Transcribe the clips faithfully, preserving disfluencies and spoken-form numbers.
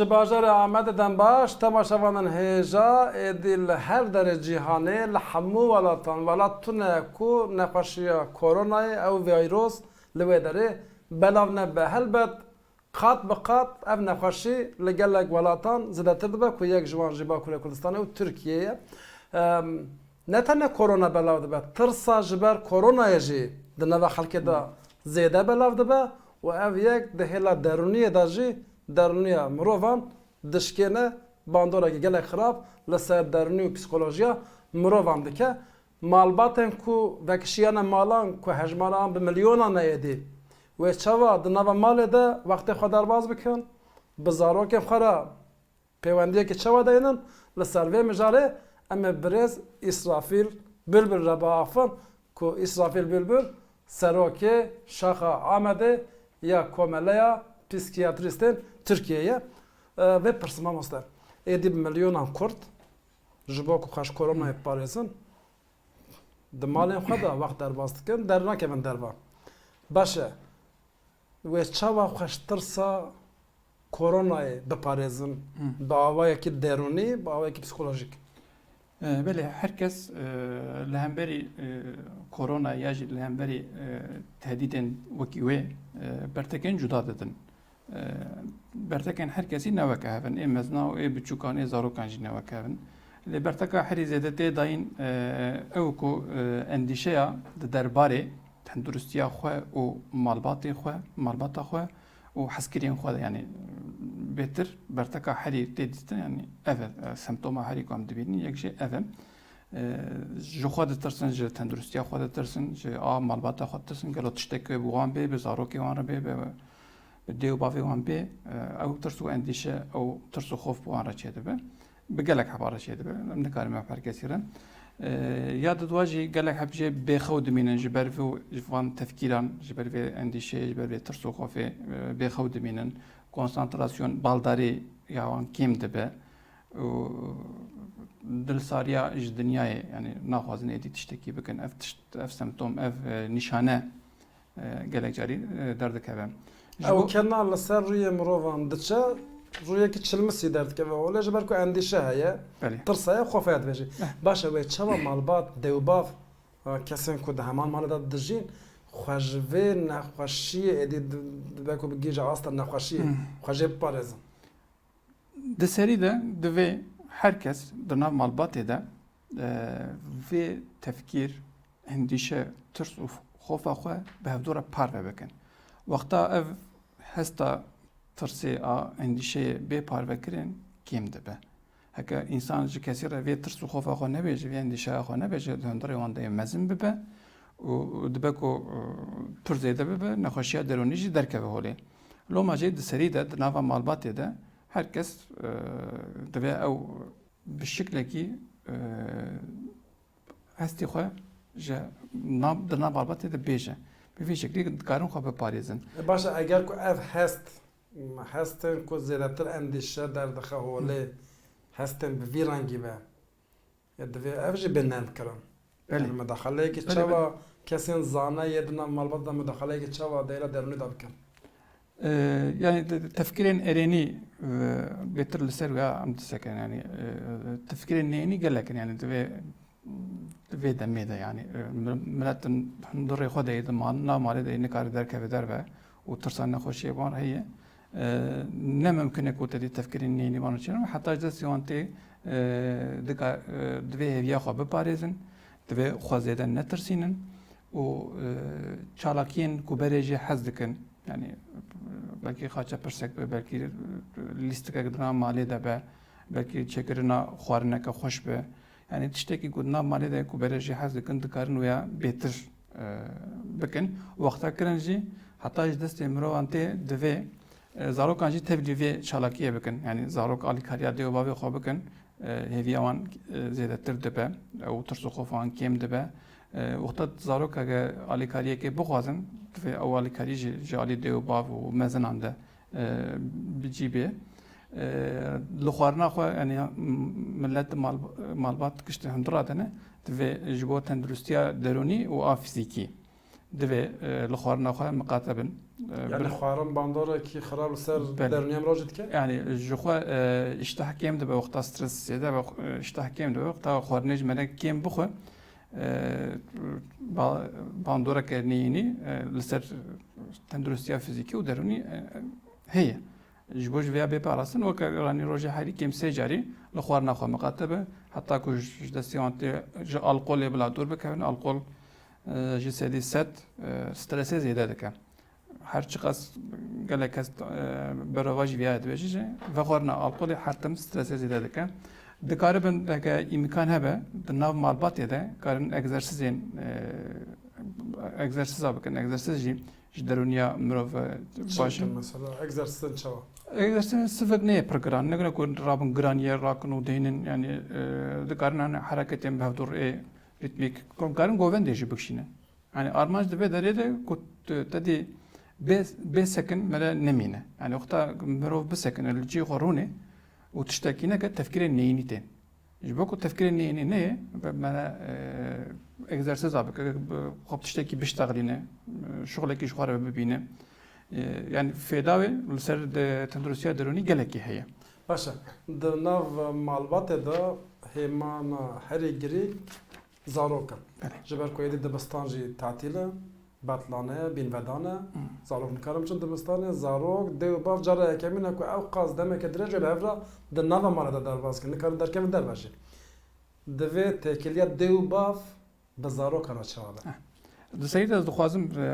Ji bajarê Amedê dem baş, temaşevanên hêja, êdî li her derê cîhanê, li hemû welatan, welat tune ku nexweşiya koronayê, ew vîrus li wê derê belav nebe. Helbet qat bi qat ev nexweşî li gelek welatan zêdetir dibe ku yek ji wan jî Bakurê Kurdistanê û Tirkiye ye. Em, ne tenê korona belav dibe, tirsa ji ber koronayê jî di nava xelkê de zêde belav dibe û ev yek di hêla derûniyê de jî derûniya mirovan dişkêne, bandorekî gelek xirab li ser derûnî û psîkolojiya mirovan dike. Malbatên ku vekişiyane malan ku hejmara wan bi milyonan e êdî, wê çawa di nava malê de wextê xwe derbas bikin, bi zarokên xwe re pêwendiyekî çawa deynin? Li ser vê mijarê em ê birêz Îsrafîl Bilbil re biaxivin ku Îsrafîl Bilbil serokê Şaxa Amedê ya Komeleya Psîkiyatrîstên Tirkiyê ye. E, vê pirsim, mamoste, êdî bi milyonan Kurd ji bo ku xwe ji koronayê biparêzin, di malên xwe de wext derbas dikin, dernakevin derve. Baş e, wê çawa xwe ji tirsa koronayê biparêzin, bi awayekî derûnî, bi awayekî psîkolojîk? E, belê, her kes, e, li hemberî, e, korona ya jî li hemberî, e, tehdîdên wekî wê, e, bertekên cuda didin. E, bertekên her kesî ne weke hev in, ê mezina û ê biçûkan, ê zarokan jî ne weke hev in. Lê berteka herî zêde tê dayîn, e, ew ku, e, endîşeya di derbarê tenduristiya xwe û malbatê xwe, malbata xwe û hezkiriyên xwe de, yanî bêtir berteka herî tê dîtin, yanî ev e, e, semptoma herî ku em dibînin, yek jî ev e. E, ji xwe ditirsin, ji tenduristiya xwe ditirsin, ji a malbata xwe ditirsin, gelo tiştek bi wan bê, bi zarokê wan re bê, bi, bi dê û bavê wan bê, e, ew tirs û endîşe, ew tirs û xof bi wan re çêdibe. Bi gelek heba re çêdibe. Em nikarin em her kesî re. E, ya diduwa jî gelek heb jê bêxew dimînin ji ber vê û ji van tefkîran, ji ber vê endîşeyê, ji ber vê tirs û xofê, e, bêxew dimînin. Konsantrasyon, baldarî ya wan kêm dibe. Û dilsariya ji dinyayê, yanî naxwazin êdî tiştekî bikin. Ev tişt, ev semptom, ev, e, nîşane, e, gelek carî, e, derdikeve. Ji Ew bo kena li ser rûyê mirovan diçe, rûyekî çilmisî derdikeve holê, ji ber ku endîşe heye, Belê. tirs heye, xof heye dibêjî. Eh. Baş e, wê çawa malbat, dêwbav, e, kesên ku di heman malê de dijîn, xwe ji vê nexweşiyê êdî di-, dibe ku bi gîja asta nexweşiyê Hmm. xwe jê biparêzin? Di serî de divê her kes di nav malbatê de, e, vê tefkîr, endîşe, tirs û xofa xwe bi hevdû re parve bikin. Wexta ev hesta tirsê a endîşeyê bê parvekirin kêm dibe. Heke însan ji kesî re vê tirs û xofa xwe nebêje, vê endîşeya xwe nebêje, di hundirê wan de yê mezin bibe û dibe ku, e, pir zêde bibe, nexweşiya derûnî jî derkeve holê. Loma jî di serî de, di nava malbatê de her kes, e, divê ew bi şiklekî, e, hestê xwe ji nav, di nav malbatê de bêje. Bi vî şeklî dikarin xwe biparêzin. E, baş e, eger ku ev hest, hestên ku zêdetir endîşe derdixe holê, Hı. hestên bi vî rengî be, ya divê ev jî bê nermkirin. Belê. Yani mudaxaleyekî Belê, çawa belê. kesên zane yê di nav malbat de mudaxaleyekî çawa dêla derûnî de bikin? Ee, yani te-, tefkirên erênî, e, bêtir li ser wê em disekin. Yani, e, tefkirên neyênî gelek in. Yani divê, divê demê de yani, e, mil-, milet hundirê xwe de yê di mal-, nav malê de yê nikare derkeve derve û tirsa nexweşiyê wan heye. E, ne mimkun e ku te dî tefkirên neyênî wan çêne. Heta ji destê wan tê, e, dika-, e, divê hêviya xwe biparêzin, divê xwe zêde netirsînin û, e, çalakiyên ku berê jê hez dikin, yani, belkî xaça pirsek be, belkî, e, lîstikek di nav malê de be, belkî çêkirina xwarineke xweş be. Yani tiştekî ku di nav malê de ku berê jê hez dikin, dikarin wêya bêtir, e, bikin. Wexta kirin jî heta ji destê mirovan tê divê, e, zarokan jî tevlî vê çalakiyê bikin. Yani zarok alîkariya dê û bavê xwe bikin, e, hêviya wan, e, zêdetir dibe, ew tirs û xofa wan kêm dibe. E, wexta zarok heke alîkariyekê bixwazin, divê ew alîkarî jî ji alî dê û bav û mezinan de, e, bi cî bê. E, li xwarina xwe, yani, m-, millet mal-, malbat giştî hundura de ne, divê ji bo tenduristiya derûnî û a fîzîkî. Divê e, li xwarina xwe miqate bin. E, Yani bir- xwarin bandorekî xirab li ser Belê. Derûniya mirov jî dike? Yani ji xwe e, îştah kêm dibe, wexta stres zêde be, e, îştah kêm dibe, wexta xwarinê ji me re kêm bixwe, e, ba- bandoreke neyînî e, li ser tenduristiya fizîkî û derûnî e, heye. Ji bo ji vêya bê parastin, weke ranî rojê herî kêm sê carî li xwarina xwe miqate be, heta ku ji destê wan tê ji alkolê bila dûr bikevin. Alkol e, ji sedî sed e, stresê zêde dike. Her çiqas gelek kes e, berevajî vêya dibêje jî, vexwarina alkolê her tim stresê zêde dike. Dikaribin, heke îmkan hebe, di nav malbatê de karin egzersizên, e, egzersiza bikin. Egzersiz jî ji derûniya mirov e, Çi baş e. Dikin mesela? Egzersizên çawa? Egzersizên sivik neyê pir giran. Ne gune ku rabin giraniyê rakin û dihînin, yani e, dikarin hani hereketên bi hevdûr ê ritmîk. Karin govendê jî bikişînin. Yani armanc di vê derê de ku te- te dî bê, bê sekin me re nemîne. Yani wexta mirov bisekine, li cihê xwe rûnê û tiştekî neke, tefkirên neyînî tên. Ji bo ku tefkirên neyînî neyê, be me re e, egzersiza bike, bi- xwe bi tiştekî biştexlîne, e, şixulekî ji xwe re bibîne. E, yani fêda wê li ser de tenduristiya derûnî gelekî heye. Baş e. Di nav malbatê de hêmana herî girîng zarok in. Belê. Ji ber ku êdî dibistan jî tatîl e, betlane ye, bînvedan e. Hı. Zarok nikarin biçin dibistanê. Zarok, dê û bav cara yekemîn e ku ew qas demeke dirêj wê li hev re di nava malê de derbas kin. Nikarin derkevin derve jî. Divê têkiliya dê û bav bi zarokan re çawa be? Heh. Di serî de ez dixwazim e,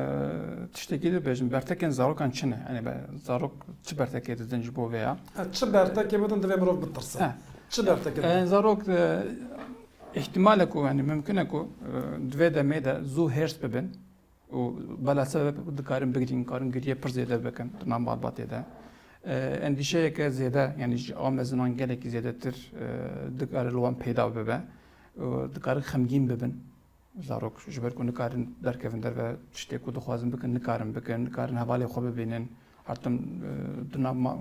tiştekî bibêjim. Bertekên zarokan çi ne? Yani be, zarok çi bertekê didin ji bo vê ya? Ha, çi bertekê bidin divê mirov bitirse? Ha. Çi bertekê E, bidin? Zarok e, îhtimal e ku, yani mimkun e ku e, di vê demê de zû hêrs bibin û bela sebeb dikarin bigirîn, karin giriyê pir zêde bikin di nav malbatê de. E, endîşeyeke zêde, yani ji a mezinan gelekî zêdetir e, dikare li wan peyda bibe. E, dikarin xemgîn bibin. Zarok ji ber ku nikarin derkevin derve, tiştê ku dixwazin bikin, nikarin bikin, nikarin hevalê xwe bibînin. Her tim e, di nav ma-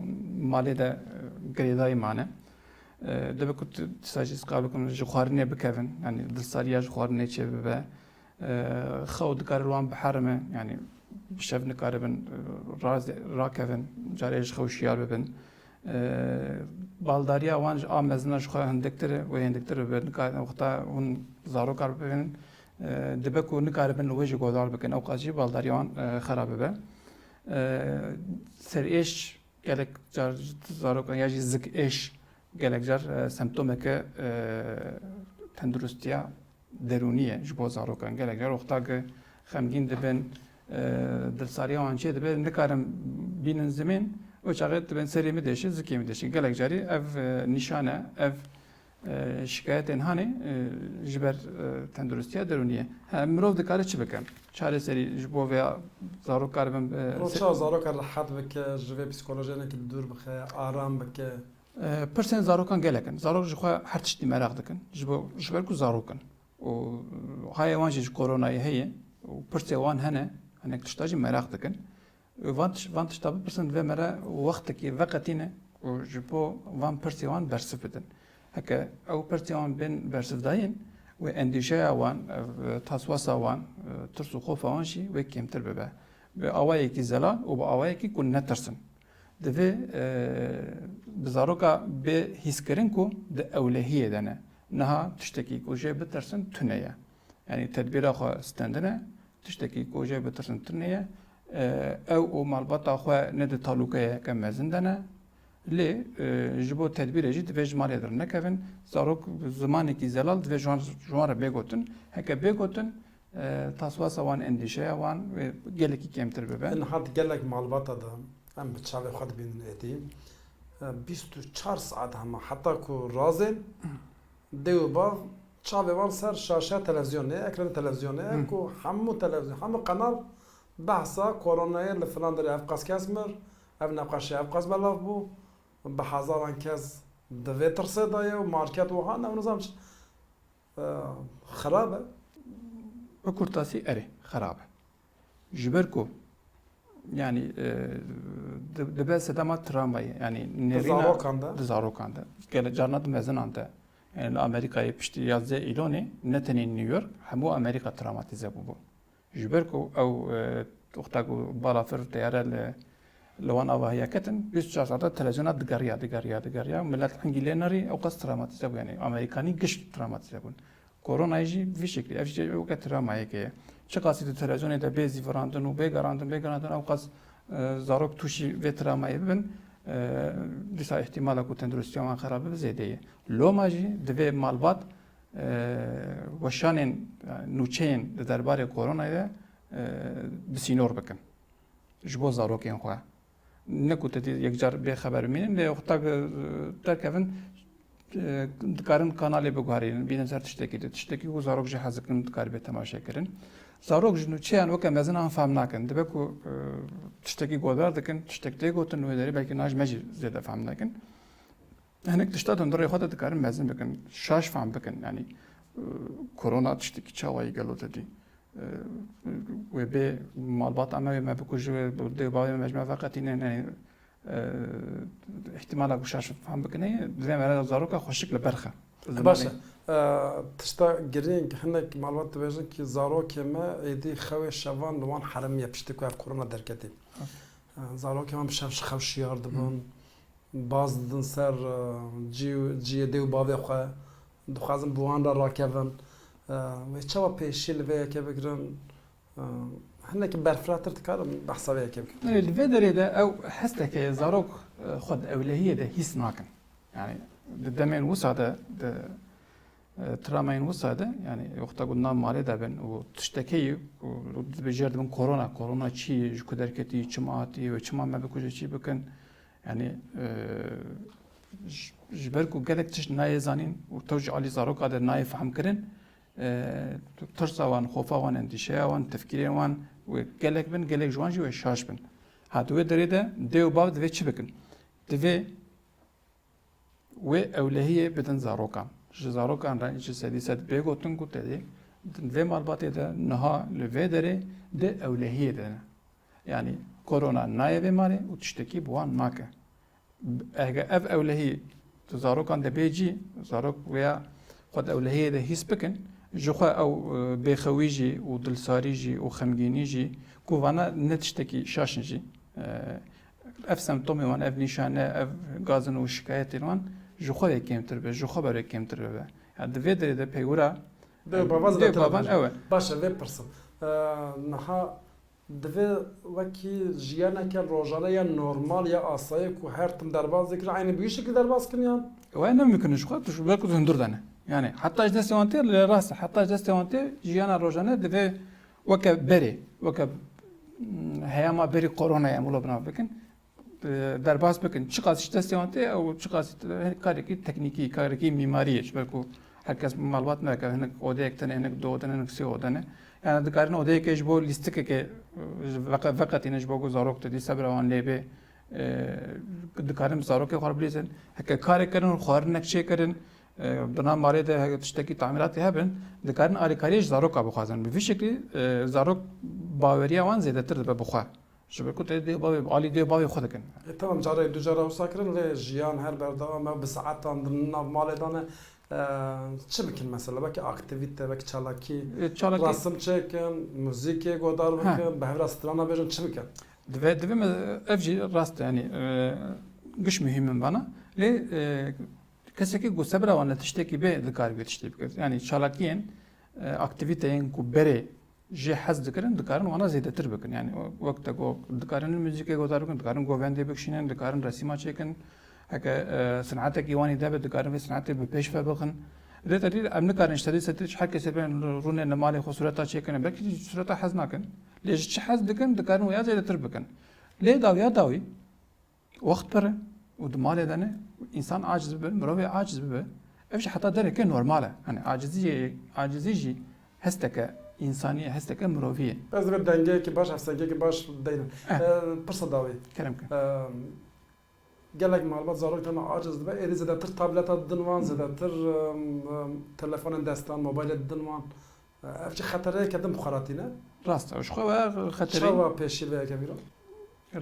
malê de e, girêdayî mane. E, dibe ku tu- dîsa jî ez qal bikim, ji xwarinê bikevin, yani dilsariya ji xwarinê çêbibe. E, xew dikare li wan biherime, yani bi şev nikaribin e, raz- rakevin, carê ji xew şiyar bibin. E, baldariya wan ji a mezina ji xwe hindiktir e, wê hindiktir bibe. Nika wexta hûn zarokar bibînin, e, dibe ku nikaribin li wê jî godar bikin, ewqas jî baldariya wan e, xera bibe. E, serêş gelek car zarokan ya jî zik êş gelek car e, semptomeke e, tenduristiya derûnî ye ji bo zarokan. Gelek car wexta ku xemgîn dibin, e, dilsariya wan çê dibe, nikarin bînin zimên, o çaxê dibên serê min dêşe, zikê min dêşe. Gelek carî ev e, nîşan e, ev e, şikayetên hanê e, ji ber e, tenduristiya derûnî ye. He, mirov dikare çi bike? Çareserî ji bo vêya zarok karibin e, Mirov se- çawa zaroka rehet bike, ji vê psîkolojiyê nekî dûr bixe, aram bike? E, pirsên zarokan gelek in. Zarok ji xwe her tiştî meraq dikin. Ji bo, ji ber ku zarok in. Û hayê wan jî ji koronayê heye. Û pirsê wan hene. Hinek tişta jî meraq dikin. Û van tiş- van tişta bipirsin, divê me re wextekî veqetîne û ji bo van pirsê wan bersiv bidin. Heke ew pirsê wan bên bersivdayîn, wê endîşeya wan, e, taswasa wan, e, tirs û xofa wan jî wê kêmtir bibe. Bi awayekî zelal û bi awayekî ku netirsin. Divê e, bi zaroka bê hîskirin ku di ewlehiyê de ne. Niha tiştekî ku jê bitirsin tune ye. Yanî tedbîra xwe stendine, tiştekî ku jê bitirsin tune ye. E, ew û malbata xwe ne di talûkeyeke mezin de ne. Lê e, ji bo tedbîrê jî divê ji malê dernekevin. Zarok zimanekî zelal divê ji wan, ji wan re bê gotin. Heke bê gotin, e, taswasa wan, endîşeya wan wê gelekî kêmtir bibe. Niha di gelek malbata de em bi çavê xwe dibînin êdî, e, bîst û çar saet hema heta ku razên dê û bav çavê wan ser şaşeya televîzyonê, ekranê televîzyonê, Hı. ku hemû televîzyon, hemû qenal behsa koronayê, li filan derê ev qas kes mir, ev neqaşê ev qas belav bû, bi hezaran kes di vê tirsê de ye û market wiha ne û nizam çi. E, xirab e? Bi kurtasî erê, xirab e. Ji ber ku, yanî, e, di- dibe sedema travmayê, yanî nêrîna zarokan de? Di zarokan de. Gele carna di mezinan de. Yanî li Amerîkayê piştî yazdeh Îlonê ne tenê New York, hemû Amerîka travmatîze bûbû. Ji ber ku ew, e, wexta ku balafir teyare li, li wan avahiya ketin, bîst û çar saeta televizyona digeriya, digeriya, digeriya. Milet hingî lê nerî, ew qas travmatîze bû. Yanî Amerîkanî giş travmatîze bûn. Koronayê jî vî şeklî. Ev jî weke travmayeke ye. Çiqasî di televizyonê de bê zîvirandin û bê gerandin, bê gerandin, ew qas, e, zarok tûşî vê travmayê bibin, e, dîsa îhtîmala ku tenduristiya wan xerab bibe zêde ye. Loma jî divê malbat, e, weşanên, e, nûçeyên di derbarê koronayê de, e, bi sînor bikin. Ji bo zarokên xwe. Ne ku te dî yekcar bêxeber bimînin, lê wexta ku, e, derkevin, e, dikarin kanalê biguherînin, bînin ser tiştekî di. Tiştekî ku zarok jî hez dikin, dikarî bê temaşekirin. Zarok ji nûçeyan weke mezin an fehm nakin. Dibe ku, e, tiştekî godar dikin, tiştek tê gotin wê derê, belkî niha ji me jî zêde fehm nakin. Hinek tişta di hundirê xwe de dikarin mezin bikin, şaş fehm bikin. Yanî, e, korona tiştekî çawa ye gelo te dî? E, wê bê malbata me wê me bikuje, wê dê û bavê me ji me veqetînin, yanî, e, îhtîmala ku şaş fehm bikin heye, divê me re zaroka xweşik li ber xe. Baş e. E, tişta girîng, hinek malbat dibêjin ki zarokê me êdî xewê şevan li wan herimiye piştî ku ev korona derketî. E, zarokê me bi şev ji xew şiyar dibin. Baz didin ser, e, cî, ciyê dê û bavê xwe, dixwazin bi wan re rakevin. E, wê çawa pêşî li vê yekê bigirin? E, hinekî berfiratir dikarin behsa vê yekê bikin. Ê, li vê derê de ew hesteke zarok, e, xwe di ewlehiyê de hîs nakin. Yani di demên wisa de, di, e, travmayên wisa de, yani wexta ku nav malê de bin û tiştekê yî û dibê jêr dibin korona, korona çi ye, ji ku derketî, çima hatî, wê çima me bikuje, çi bikin? Yani, e, ji, ji ber ku gelek tişt nayê zanîn û tev ji alî zaroka de nayê fehmkirin, e, tirsa wan, xofa wan, endîşeya wan, tefkîrên wan wê gelek bin, gelek ji wan jî wê şaş bin. Ha, di wê derê de dê û bav divê çi bikin? Divê wê ewlehiyê bidin zarokan. Ji zarokan re ji sedî sed bê gotin ku te dê di vê malbatê de niha li vê derê di ewlehiyê de ne. Yanî korona nayê vê malê û tiştekî bi wan nake. Heke ev ewlehî di zarokan de bê cî, zarok wêya xwe di ewlehiyê de hîs bikin, ji xwe ew, e, bêxewî jî û dilsarî jî û xemgînî jî, ku vana ne tiştekî şaş in jî. E, ev semptomê wan, ev nîşane, ev gazin û şikayetên wan ji xwe vê kêmtir be, ji xwe berê kêmtir bibe. Ya di vê derê de peywira, dê û bavan, dê û bavan ew e. Baş e, vê pirsim. E, niha divê wekî jiyaneke rojane ya normal ya asayî ku her tim derbas dikirin, eynî bi wî şekil derbas kirin yan? Ew ne mimkun e ji xwe, tu ji ber ku tu hundir de ne. Yani heta ji destê wan tê, lê rast e, heta ji destê wan tê jiyana rojane divê weke berê, weke, mm, heyama berî koronayê em wilo bi nav bikin, e, derbas bikin. Çiqas ji destê wan tê, ew çiqas karekî teknîkî, karekî mîmarî ye. Ji ber ku her kes malbat nake, hinek odeyek tune, hinek du oden, hinek sê oden e. Yani dikarin odeyekê ji bo lîstikekê, e, veqe-, veqetîne ji bo ku zarok te dî sebra wan lê bê, e, dikarin zarokê xwe bilîzin. Heke karek kirin, xwarinek çêkirin, e, di nav malê de heke tiştekî tamîratê hebin, dikarin alîkariyê ji zaroka bixwazin. Bi vî şeklî, e, zarok baweriya wan zêdetir dibe bi xwe. Ji ber ku tê dê bavê, alî dê bavê xwe dikin. E, tamam, carê du cara wisa kirin, lê jiyan her berdewam e, bi saetan di nav malê de ne. E, çi bikin mesela? Belkî aktîvîte, belkî çalakî, e, çalakî, resim çêkin, muzîkê godar bikin, bi hev re strana bêjin, çi bikin? Divê, divê me ev jî rast e, yanî, e, giş muhîm in vana. Lê, e, kesekî ku sebra wan li tiştekî bê, dikarî wê tiştê bike. Yanî çalakiyên, e, aktîvîteyên ku berê jê hez dikirin, dikarin wana zêdetir bikin. Yani wek te got, dikarin muzîkê godar bikin, dikarin govendê bikişînin, dikarin resîma çêkin. Heke, e, sinetekî wan î de be, dikarin vê sinetê bi pêş ve bixin. Lê te dî em nikarin ji sedî sedî her kesê bên rûnê li malê xwe sureta çêkin. Belkî jî sureta hez nakin. Lê ji çi hez dikin, dikarin wê ya zêdetir bikin. Lê dawiya dawî, wext pir e û di malê de ne, însan aciz bibe, mirovê aciz bibe, ev jî heta dereke normal e. Hani aciziyê, acizî jî hesteke însanî ye, hesteke mirovî ye. Ez divê dengeyekî baş, hevsengiyekî baş deynim. Eh. Ee, pirsa dawî. Kerem ke. Ee, gelek malbat zarok dema aciz dibe, êdî zêdetir tableta didin wan, zêdetir, em, em, telefonên destan, mobaylê didin wan. Ev jî xetereyeke din bi xwe re tîne. Rast e, ji xwe ve xeterê. Çawa pêşî vê yekê bîro?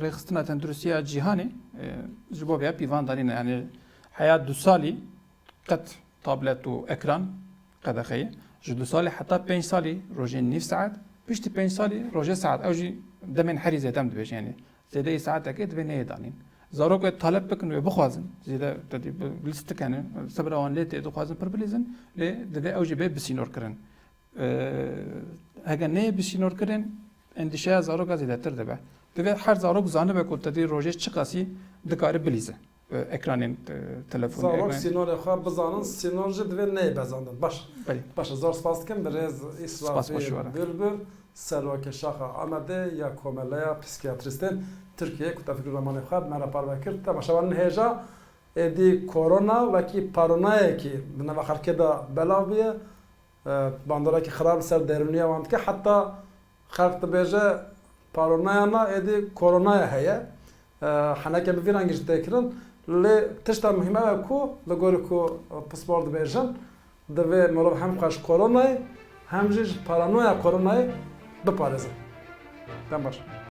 Rêxistina Tenduristiya Cîhanê, e, ji bo vê pîvan danîne, yani heya du salî qet tablet û ekran qedexe ye. Ji du salî heta pênc salî rojên nîv saet, Piştî pênc salî rojê saet, ew jî demên herî zêde em dibêjin, yanî zêdeyî saetekê divê neyê danîn. Zarok wê talep bikin, wê bixwazin, zêde tedî bi lîstik hene, sebra wan lê tê, dixwazin pir bilîzin, lê divê ew jî bê bisînorkirin. Ee, heke neyê bisînorkirin, endîşeya zaroka zêdetir dibe. Divê her zarok zanibe ku tedî rojê çiqasî dikare bilîze. Ee, ekranên, e, telefonê, Zarok ekran- sînorê xwe bizanin, sînor jî divê neyê bezandin. Baş. Belê. Baş, zor spas dikim birêz Spas, Îsrafîl baş were. Bülbül, serokê Şaxa Amedê ya Komeleya Psîkiyatrîstên Tirkiyeyê ku te fikr û ramanê xwe bi me re parve kir. Temaşevanên hêja, êdî korona wekî paronayekî di nava xelkê de belav bûye. E, bandorekî xirab li ser derûniya wan dike. Heta xelk dibêje paronaya na, êdî koronaya heye. E, heneke bi vî rengî jî tê kirin. Lê tişta muhîm ew e ku li gorî ku pispor dibêjin, divê mirov hem xwe ji koronayê hem jî ji paranoya koronayê biparêzin. Dem baş.